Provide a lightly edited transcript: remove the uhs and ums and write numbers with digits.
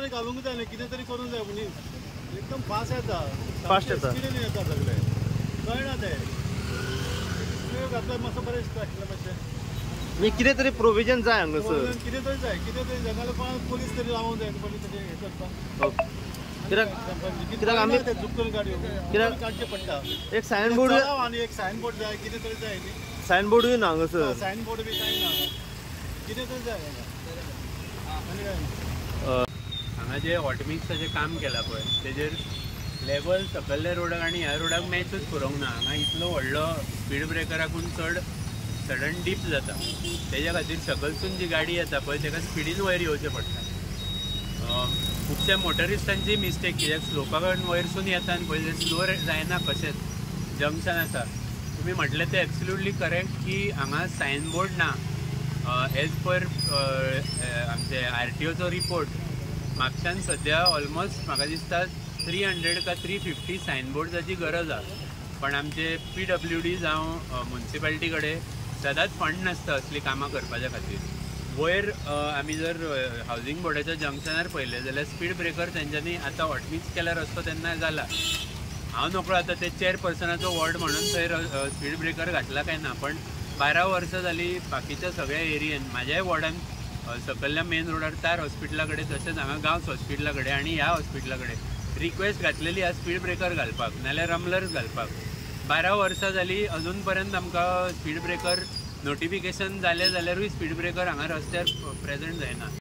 तरी घालूंक जाय न्ही, कितें तरी करूंक जाय. म्हणजे एकदम फास्ट येता, फास्ट येता, स्पिडीन येता सगळे, कळना ते. स्पीड घातल्यार मातसो बरें दिसता आशिल्लें मातशें. म्हणजे कितें तरी प्रोविजन जाय हांगासर, कितें तरी जाय, कितें तरी जाय, नाजाल्यार कोणाक पोलीस तरी लावूंक जाय, पोलीस तरी हें करता. कित्याक आमी चुकून गाडयो कित्याक काडचें पडटा. एक सायन बोर्ड आनी एक सायन बोर्ड जाय, कितें तरी जाय न्ही. सायन बोर्डूय ना हांगासर, सायन बोर्ड बी कांय ना, कितें तरी जाय हांगा. आनी काय हांगा जे हॉटमिक्साचें काम केलां पळय तेजेर लेवल सकयल्ल्या रोडाक आनी ह्या रोडाक मॅचूच करूंक ना. हांगा इतलो व्हडलो स्पीड ब्रेकराकून चड सडन डीप जाता, तेज्या खातीर सकलसून जी गाडी येता पळय तेका स्पिडीन वयर येवचें पडटा. खुबश्या मोटरिस्टांची मिस्टेक, कित्याक स्लोपा वयरसून येता आनी पळय स्लो जायना कशेंच. जंक्शन आसा, तुमी म्हटलें तें एब्सोल्युटली करेक्ट की हांगा सायन बोर्ड ना. एज पर आमचे RTOचो रिपोर्ट म्हापशान सद्या ऑलमोस्ट म्हाका दिसता 300 का 350 सायन बोर्डाची गरज आसा, पण आमचे PWD जावं म्युनिसिपालिटी कडेन सदांच फंड नासता असलीं कामां करपाच्या खातीर. वयर आमी जर हावजींग बोर्डाच्या जंक्शनार पळयलें जाल्यार स्पीड ब्रेकर तेंच्यांनी आतां हॉटमिक्स केल्यार रस्तो तेन्ना जाला. हांव नकळो आतां ते चेअरपर्सनाचो वॉर्ड म्हणून थंय स्पीड ब्रेकर घातला काय ना, पण 12 वर्सां जाली बाकीच्या सगळ्या एरियेन म्हाज्याय वॉर्डान सकयल्या मेन रोडार तार हॉस्पिटला कडेन, तशेंच हांगा गांवस हॉस्पिटला कडेन आनी ह्या हॉस्पिटला कडेन रिक्वेस्ट घातलेली आसा स्पीड ब्रेकर घालपाक, नाल्यार रमलर्स घालपाक. 12 वर्सां जाली अजून पर्यंत आमकां स्पीड ब्रेकर नोटिफिकेशन जालें जाल्यारूय स्पीड ब्रेकर हांगा रस्त्यार प्रेजंट जायना.